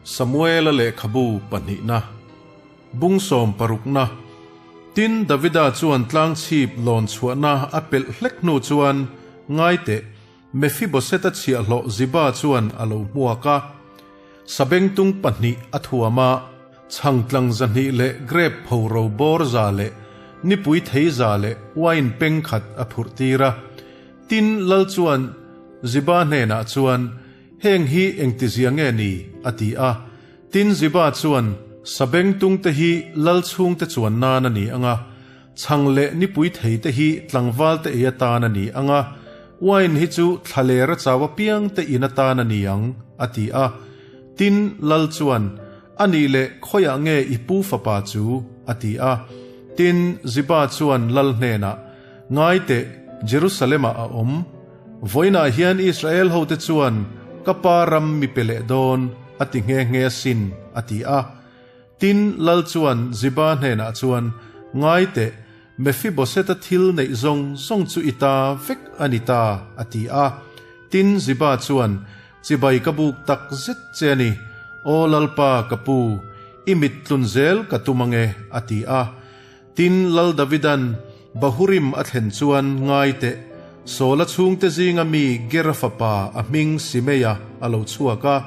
Samuela lehkhabu pahnihna, bung sawm parukna. Tin, Davida chuan tlangchhip lawn chhuahna a pelh hlek hnu chuan ngaiteh Mefiboseta chhiahhlawh Ziba chuan a lo hmuak a. Sabengtung pahnih a thuam a, chhangtlang zahnih leh grep phoro bawr za leh nipui thei za leh uain peng khat a phurh tir a. Tin, lal chuan Ziba hnenah chuan, Heng hi engtizia nge ni? a ti a. Tin, Ziba chuan, Sabengtung te hi lal chhungte chuan nan a ni ang a, Chhang leh nipui thei te hi tlangval te ei atan a ni ang a, wine hi chu thlaler a chau apiang te in atan a ni ang, a ti a. Tin, lal chuan, A nih leh khawiah nge i pu fapa chu? a ti a. Tin, Ziba chuan lal hnenah, Ngai teh, Jerusalem-ah a awm. Vawiinah hian Israel hote chuan ka pa ram mi pe leh dawn, a ti nghe nghe asin, a ti a. Tin, lal chuan Ziba hnenah chuan, Ngai teh, Mefiboseta thil neih zawng zawng chu i ta vek a ni ta, a ti a. Tin, Ziba chuan, Chibai ka buk tak zet che a ni, Aw Lalpa, ka pu, i mit tlun zel ka tum ang e, a ti a. Tin, Lal Davidan Bahurim a thlen chuan, Ngai teh, Saula chhungte zinga mi Gera fapa a hming Simeia a lo chhuak a,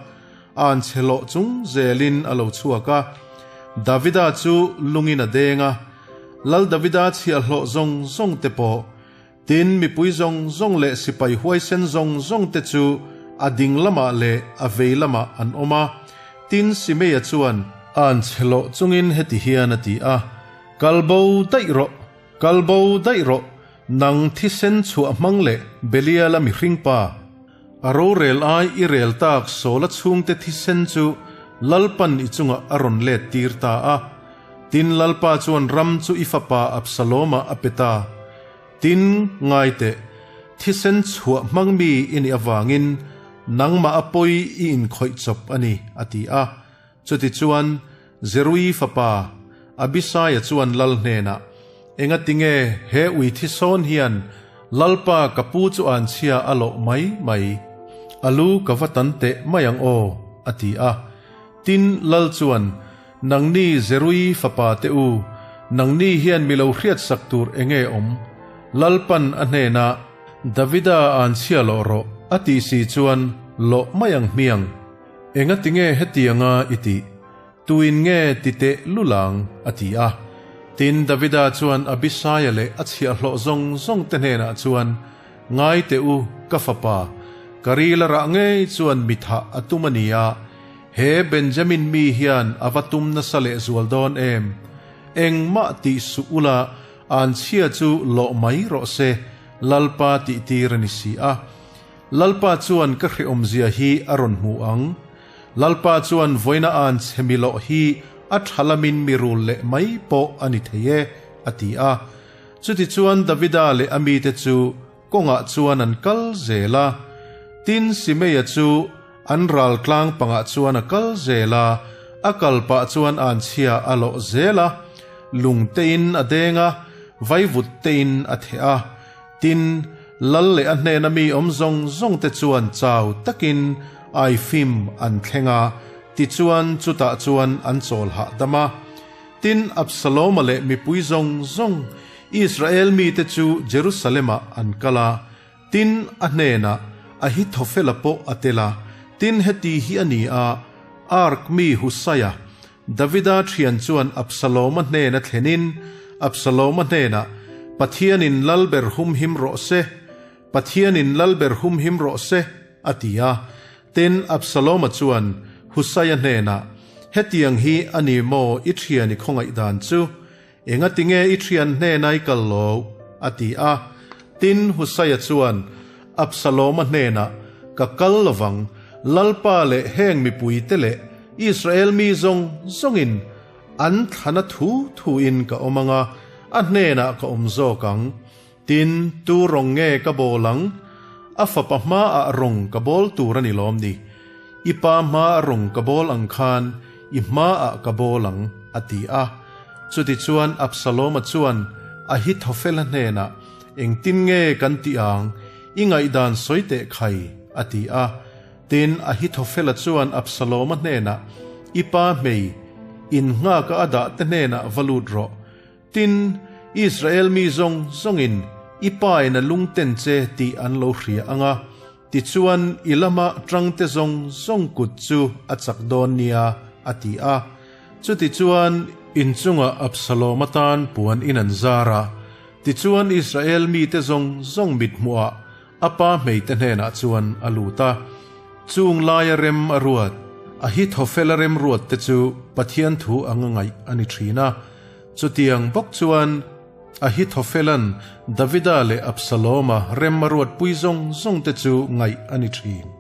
An chhe hlawh chung zelin a lo chhuak a, Davida chu lungin a deng a, Lal Davida chhiahhlawh zawng zawng te pawh, tin mipui zawng zawng leh sipai huaisen zawng zawng te chu a ding lamah leh a vei lamah an awm a. Tin Simeia chuan an chhe hlawh chungin heti hian a ti a, Kal bo daih rawh, kal bo daih rawh, nang thisen chhuah hmang leh Beliala mihring pa. A rorel ai i rel tak Sawla chhungte thisen chu Lalpan i chungah a rawn let tir ta a. Tin, Lalpa chuan ram chu i fapa Absaloma a pe ta. Tin, ngai teh, thisen chhuah hmang mi i nih avangin nangmah a pawi i inkhawih chawp a ni, a ti a. Chutichuan, Zerui fapa Abisaia chuan lal hnenah, Engatinge he ui thi sawn hian Lalpa ka pu chu anchhia a lawh mai mai? A lu ka va tan teh mai ang aw, a ti a. Tin, lal chuan, Nangni Zerui fapa te u, nangni hian mi lo hriatsak tur enge awm? Lalpan a hnenah, Davida anchhia lawh rawh, a tih si chuan lawh mai ang hmiang. Engatinge hetianga i tih? Tuin nge ti teh lulang? a ti a. Tin, Davida chuan Abisaia leh a chhiahhlawh zawng zawng te hnenah chuan, Ngai teh u, ka fapa, ka ril a rah ngei chuan mi thah a tum a ni a, he Benjamin mi hian a va tum nasa lehzual dawn em? Engmah tih suh ula, anchhia chu lawh mai rawh se, Lalpa tihtir a ni si a. Lalpa chuan ka hrehawmzia hi a rawn hmu ang. Lalpa chuan vawiina an chhe mi loh hi a tha lamin mi rul leh mai pawh a ni thei e, a ti a. Chutichuan Davida leh a mite chu kawngah chuan an kal zel a. Tin, Simeia chu an ral tlang pangah chuan a kal zel a, a kal pah chuan anchhia a lawh zel a, lung tein a deng a, vaivut tein a theh a. Tin, lal leh a hnena mi awm zawng zawng te chuan chau takin Aifim an thleng a, tichuan chutah chuan an chawl hahdam a. Tin, Absaloma leh mipui zawng zawng Israel mite chu Jerusalem-ah an kal a, tin, a hnenah Ahithofela pawh a tel a. Tin, heti hi a ni a, Ark mi Husaia, Davida thian chuan Absaloma hnena thlenin Absaloma hnenah, Pathianin lalber humhim rawh se! Pathianin lalber humhim rawh se! a ti a. Tin, Absaloma chuan Husaia hnenah, Hetiang hi a ni maw i thian i khawngaih dan chu? Engatinge i thian hnena i kal lo? a ti a. Tin, Husaia chuan Absaloma hnenah, Ka kal lovang, Lalpa leh heng mipuite leh Israel mi zawng zawngin an thlana thu thuin ka awm ang a, a hnenah ka awm zawk ang. Tin, tu rawng nge ka bawl ang? A fapa hmaah rawng ka bawl tur a ni lawm ni? I pa hmaa rawng ka bawl ang khan i hmaah ka bawl ang, a ti a. Chutichuan Absaloma chuan Ahithofela hnenah, Engtin nge kan tih ang? I ngaihdan sawi teh khai, a ti a. Tin, Ahithofela chuan Absaloma hnenah, I pa hmei in nghaka a dah te hnenah va lut rawh. Tin, Israel mi zawng zawngin i pa in a lungten che tih an lo hria ang a, tichuan i lama tangte zawng zawng kut chu a chak dawn nia, a ti a. Chutichuan inchungah Absalom atan puan in an zar a, tichuan Israel mite zawng zawng mithmuhah A pa hmeite hnenah chuan a lut a, chung laia rem a ruat, Ahithofela remruat te chu Pathian thu anga ngaih a ni thin a. Chutiang bawk chuan Ahithofela'n Davida leh Absaloma rem a ruatpui zawng zawng te chu ngaih a ni thin.